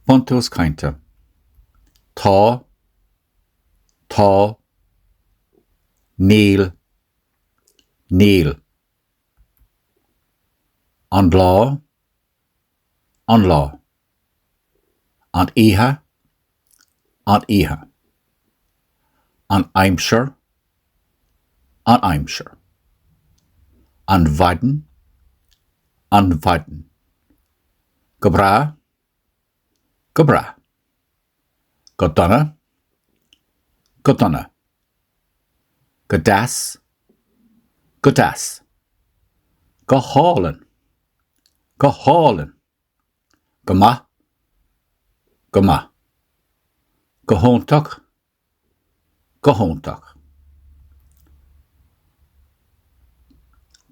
Buntús cainte. Tá. Tá. Níl. Níl. An lá. An lá. An oíche. An oíche. An aimsir. An aimsir. An mhaidin. An mhaidin. Go breá. Go breá. Go dona. Go dona. Go deas. Go deas. Go hálainn. Go hálainn. Go maith. Go maith. Go hiontach. Go hiontach.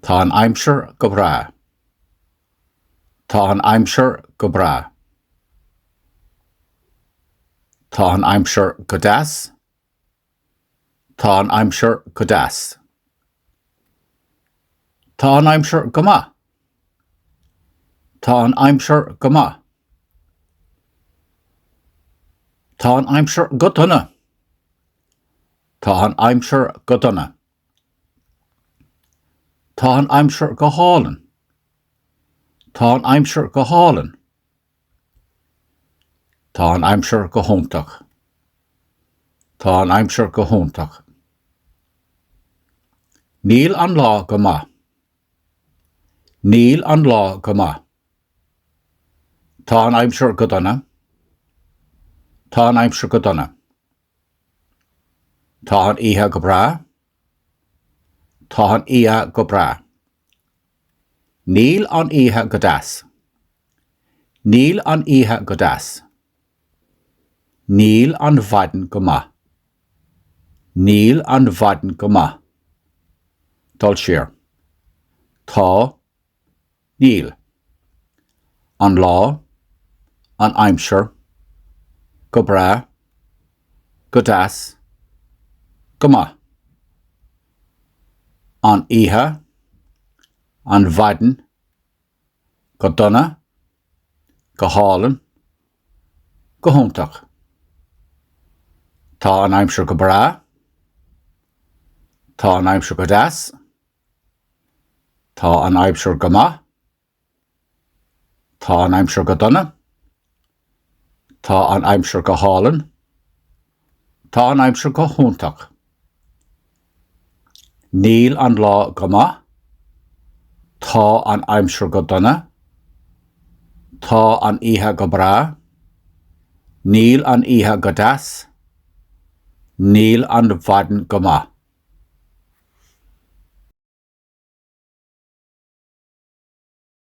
Tá an aimsir go breá. Tá an aimsir go breá. Tá an aimsir go deas. Tá an aimsir go deas. Tá an aimsir go maith. Tá an aimsir go maith. Tá an aimsir go dona. Tá an aimsir go dona. Tá an aimsir go hálainn. Tá an aimsir go hálainn. Tá an aimsir go hiontach. Tá an aimsir go hiontach. Níl an lá go maith. Níl an lá go maith. Tá an aimsir go dona. Tá an aimsir go dona. Tá an oíche go breá. Tá an oíche go breá. Níl an oíche go deas. Níl an oíche go deas. Níl an mhaidin go maith. Níl an mhaidin go maith. Dul siar. Tá. Níl. An lá. An aimsir. Go breá. Go deas. Go maith. An oíche. An mhaidin. Go dona. Go hálainn. Go hiontach. Tá an aimsir go breá. Tá an aimsir go deas. Tá an aimsir go maith. Tá an aimsir go dona. Tá an aimsir go hálainn. Tá an aimsir go hiontach. Níl an lá go maith. Tá an aimsir go dona. Tá an oíche go breá. Níl an oíche go deas. Níl an mhaidin go maith.